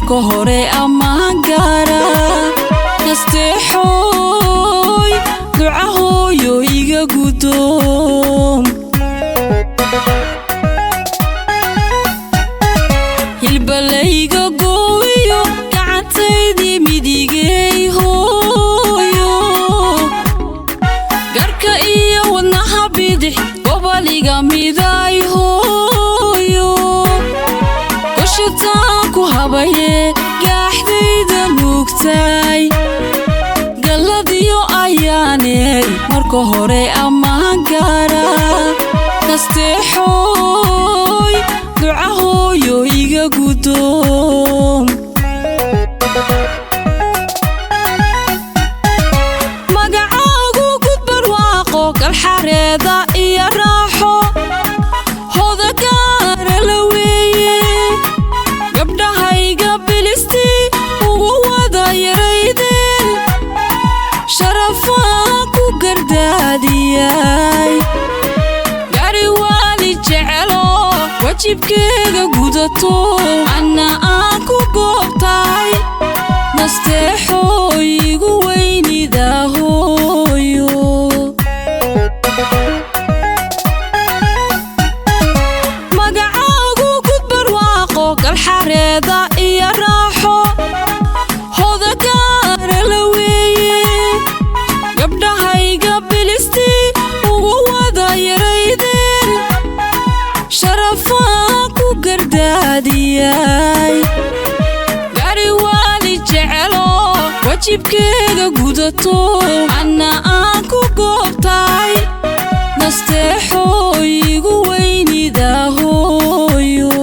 Marka hore ammaan gaara nasteexooy duca hooyo iga gudoom. Hilbalayga goowiyo gacantaydii midigey hooyo, garka iyo wadnaha bidix goboliga miday hooyo. Goshataan ku habaye gaaxdayda nuugtay galladiyo ayaaney. Marka hore ammaan gaara nasteexooy duca hooyo iga gudoom. Magacaagu gudbarwaaqo galxareeda iyo raaxo hoda gaara la weeye. Gabdhahayga bilistii ugu wada yaraydeen sharafaan ku gardaadiyay. Gari waali jecelo wajibkeega gudato anna aan ku goobtahay nasteexoo igu weynida hooyo. Magacaagu gudbarwaaqo galxareeda iyo raaxo hoda gaara la weeye. Gabdhahayga bilistii ugu wada yaraydeen sharafaan ku gardaadiyay. Gari waali jecelo wajibkeega gudato anna aan ku goobtahay nasteexoo igu weynida hooyo.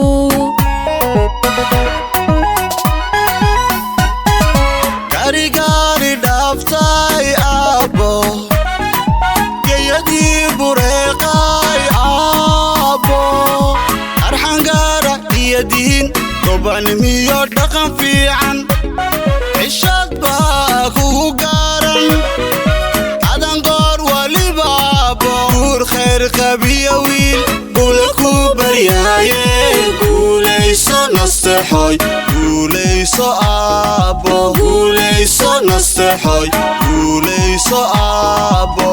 Gaarigaani dhaaftay aabbo, geyadii bureeqay aabbo, arxangaara iyo diin, gobanimiyo dhaqan fiican, cishad baa kugu gaaran adan goor waliba aabbo. Guur khayr qabiyo wiil gula ku baryaaye. Guulayso nasteexoy, guulayso aabbo, guulayso nasteexoy, guulayso aabbo.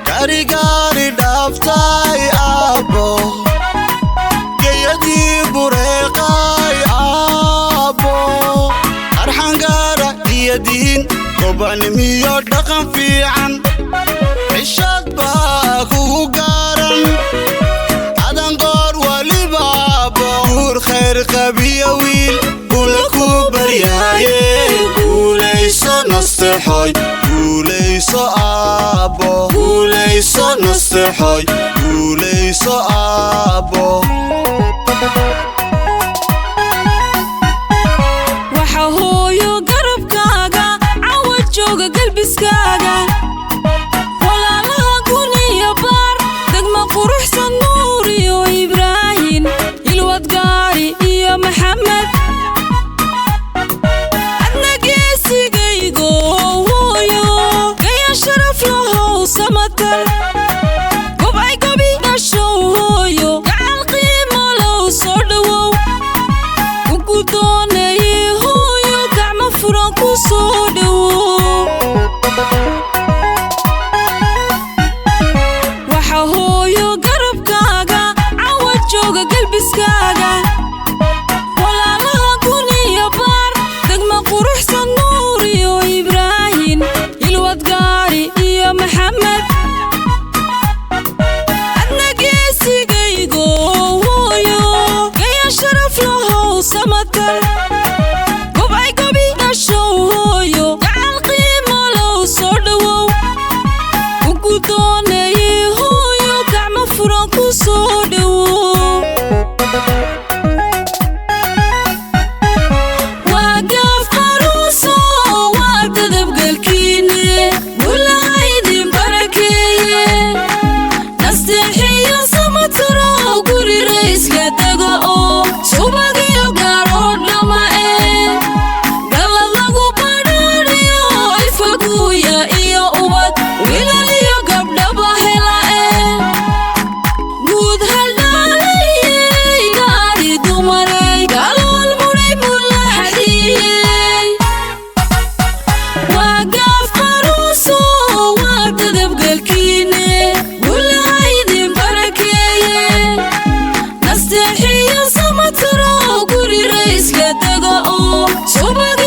Gaarigaani dhaaftay aabbo, geyadii bureeqay aabbo, arxangaara iyo diin, gobanimiyo dhaqan fiican, cishad baa kugu gaaran adan goor waliba aabbo. Guur khayr qabiyo wiil gula ku baryaaye. Guulayso nasteexoy, guulayso aabbo, guulayso nasteexoy, guulayso aabbo. Waxa hooyo garabkaaga cawa jooga galbiskaaga walaalaha guniyo baar degma quruxsan Nuuriyo Ibraahin Ilwad Gaari iyo Maxamed. Adna geesigaygo hooyo gaya sharaf lahow samatal gobay gobi dhashow hooyo gacal qiimo low soo dhowow. Subag.